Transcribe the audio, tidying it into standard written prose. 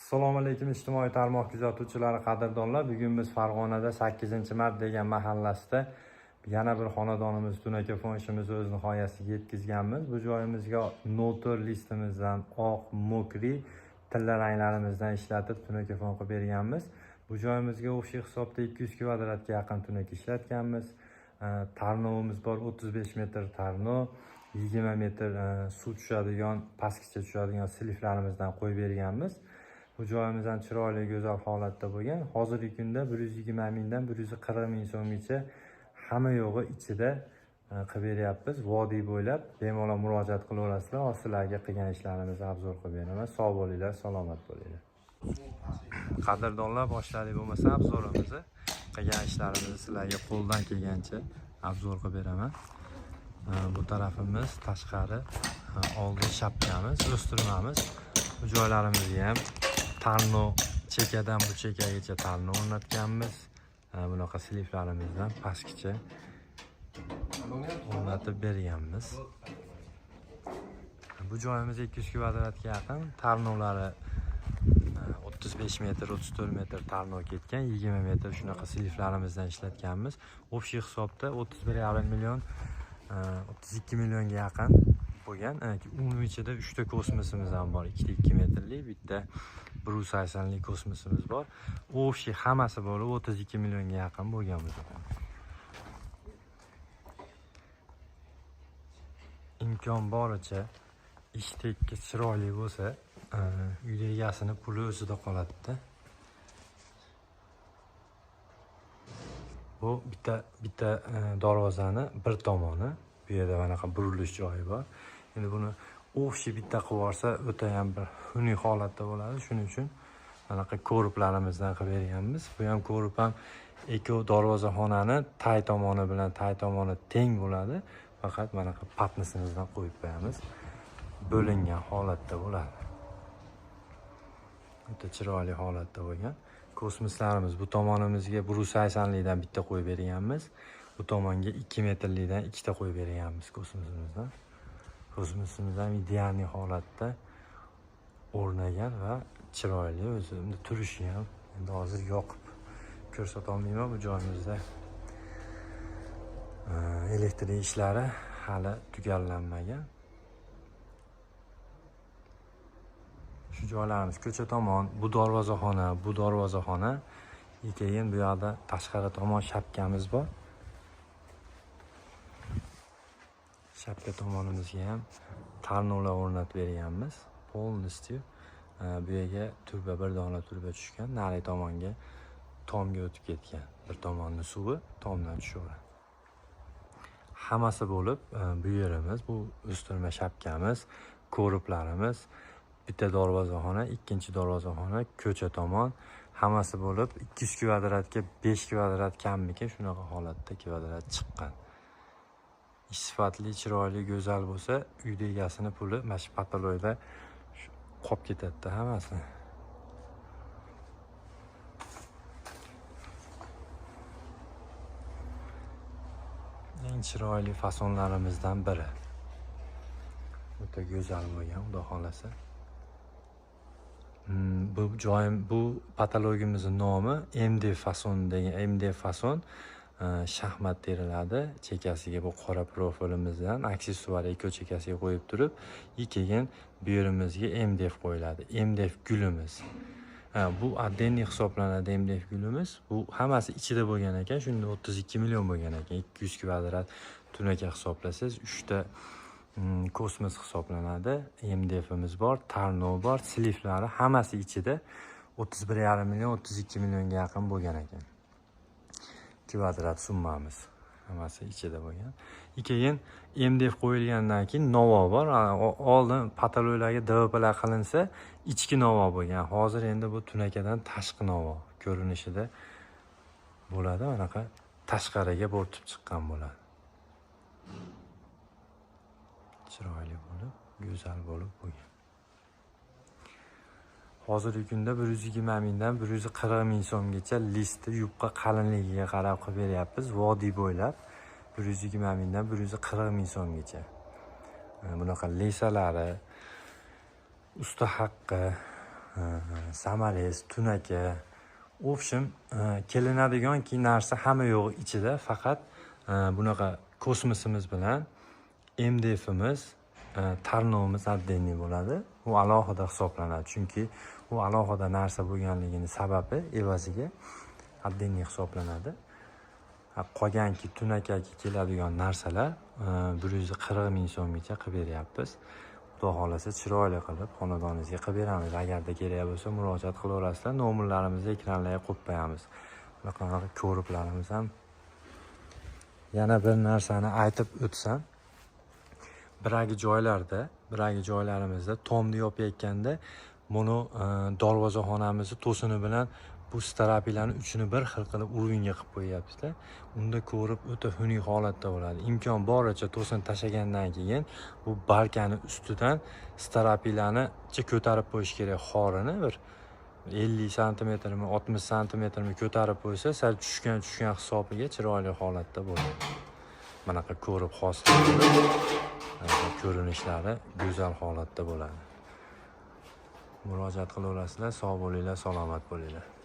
Assalomu alaykum ijtimoiy tarmoq kuzatuvchilari, qadrdonlar. Bugun biz Farg'onada 8-mart degan mahallasida yana bir xonadonimiz tunaka fon ishimizni o'z nihoyasiga yetkazganmiz. Bu joyimizga 04 listimizdan oq, mokri, tilla ranglarimizdan ishlatib tunaka fon qilib berganmiz. Bu joyimizga o'xshay hisobda 200 kvadratga yaqin tunaka ishlatganmiz. Tarnovimiz bor, 35 metr tarnov, 20 metr suv tushadigan, pastgacha tushadigan siliflarimizdan qo'yib berganmiz. Bu joyimiz ham chiroyli, go'zal holatda bo'lgan. Hozirgi kunda 120 mingdan 140 ming so'mgacha hamma yo'g'i ichida qilib beryapmiz. Vodiy bo'ylab bemalol murojaat qilaverasizlar. Hozir sizlarga qilgan ishlarimizni obzor qilib beraman. Sog' bo'linglar, salomat bo'linglar. Qadrdonlar, boshladik bo'lmasa obzorimizni. Qilgan ishlarimizni sizlarga qo'ldan kelgancha obzor qilib beraman. Bu tarafimiz tashqari, oldi shapkamiz, o'stirmamiz. Bu joylarimizga ham tarnov chekadan bu chekagacha tarnov o'rnatganmiz. Bunaqa siliflarimizdan pastgacha o'rnatib berganmiz. Bu joyimiz 200 kvadratga yaqin, tarnovlari 35 metr, 34 metr tarnov ketgan, 20 metr shunaqa siliflarimizdan ishlatganmiz. Общий hisobda 31,5 million, 32 millionga yaqin bo'lgan. Uni ichida 3 ta kosmosimiz ham bor, 2 metrlik, bitta 180lik kosmosimiz bor. Общий hammasi bo'lib 32 millionga yaqin bo'lgan bu joy. Imkon boricha ish tekki chiroyli bo'lsa, uyda egasini puli o'zida qoladi-da. Bu bitta darvozani bir tomoni, bu yerda manaqa burilish joyi bor. Endi buni o'xshi bitta qilib yuborsa, o'ta ham bir xunuk holatda bo'ladi. Shuning uchun manaqa ko'riplarimizdan qilib berganmiz. Bu ham ko'rib ham eko darvozaxonani tay tomoni bilan tay tomoni teng bo'ladi. Faqat manaqa patnisimizdan qo'yib qo'yamiz. Bo'lingan holatda bo'ladi. O'ta chiroyli holatda bo'lgan. Kosmoslarimiz bu tomonimizga 180likdan bitta qo'yib berganmiz. Bu tomonga 2 metrlikdan ikkita qo'yib berganmiz kosmosimizdan. Kosmosimiz ham idealniy holatda o'rnagan va chiroyli o'zi. Endi turishi ham endi hozir yoqib ko'rsata olmayman. Bu joyimizda elektrik ishlari hali tugallanmagan. Shu joylarimiz ko'cha tomon, bu darvozaxona, bu darvozaxona, keyin bu yoqda tashqari tomon shapkamiz bor. Shapka tomonimizga ham tarnovlar o'rnatib berganmiz. Полностью bu yerga turba, bir dona turba tushgan, nari tomonga tomga o'tib ketgan. Bir tomonni suvi tomdan tushaveradi. Hammasi bo'lib, bu yerimiz, bu o'stirma shapkamiz, ko'riblarimiz, bitta darvozaxona, ikkinchi darvozaxona, ko'cha tomon, hammasi bo'lib 200 kvadratga 5 kvadrat kammikin shunaqa holatda kvadrat chiqqan. Ish sifatli, chiroyli, go'zal bo'lsa, uyda egasini puli mana shu patoloyda qolib ketadi-da hammasi. Eng chiroyli fasonlarimizdan biri. O'ta go'zal bo'lgan, xudo xolasa. Bu joyim, bu patologimizning nomi MD fason degan, MD fason, shaxmat teriladi. Chekasiga bu qora profilimizdan aksessuar eko chekasiga qo'yib turib, keyin bu yerimizga MDF qo'yiladi. MDF gulimiz. Bu отдельный hisoblanadi MDF gulimiz. Bu hammasi ichida bo'lgan ekan. Shunda 32 million bo'lgan ekan. 200 kvadrat tunaka hisoblasangiz, 3 ta kosmos hisoblanadi. MDFimiz bor, tarnov bor, siliflari hammasi ichida 31,5 million, 32 millionga yaqin bo'lgan ekan. Kvadrat summamiz hammasi ichida bo'lgan. Keyin MDF qo'yilgandan keyin novo bor. Oldin patoloylarga DVPlar qilinsa, ichki novo bo'lgan. Hozir endi bu tunakadan tashqi novo ko'rinishida bo'ladi. Anaqa tashqariga bo'rtib chiqqan bo'ladi. Chiroyli bo'lib, go'zal bo'lib bo'lgan. Hozirgi kunda 120 mingdan 140 ming so'mgacha listi yupqa qalinligiga qarab qilib beryapmiz. Vodiy bo'ylab 120 mingdan 140 ming so'mgacha. Bunaqa lesalari, usta haqqi, Саморез, tunaka, в общем, kelinadigan narsa hamma yo'q ichida, faqat bunaqa kosmosimiz bilan MDFimiz, tarnovimiz отдельный bo'ladi. U alohida hisoblanadi, chunki u alohida narsa bo'lganligini sababi evaziga отдельный hisoblanadi. Qolganki tunakaki keladigan narsalar 140 000 so'mgacha qilib beryapmiz. Xudo xohlasa, chiroyli qilib xonadoningizga qilib beramiz. Agarda kerak bo'lsa, murojaat qilaverasizlar. Nomerlarimizni ekranlarga qo'yib qo'yamiz. Bunaqa ko'riblarimiz ham. Yana bir narsani aytib o'tsam, biragi joylarimizda tomni yopayotganda buni darvozaxonamizni to'sini bilan bu стропила ni uchini bir xil qilib уровень ga qilib qo'yyapmizda. Unda ko'rib o'ta xunuk holatda bo'ladi. Imkon boricha to'sin tashlagandan keyin bu balkani ustidan стропила ni ko'tarib qo'yish kerak, xorini bir 50 santimetrmi, 60 santimetrmi ko'tarib qo'ysa, sal tushgan tushgan hisobiga chiroyli holatda bo'ladi. Bunaqa ko'rib hosil qilib, ko'rinishlari go'zal holatda bo'ladi. Murojaat qilaverasizlar. Sog' bo'linglar, salomat bo'linglar.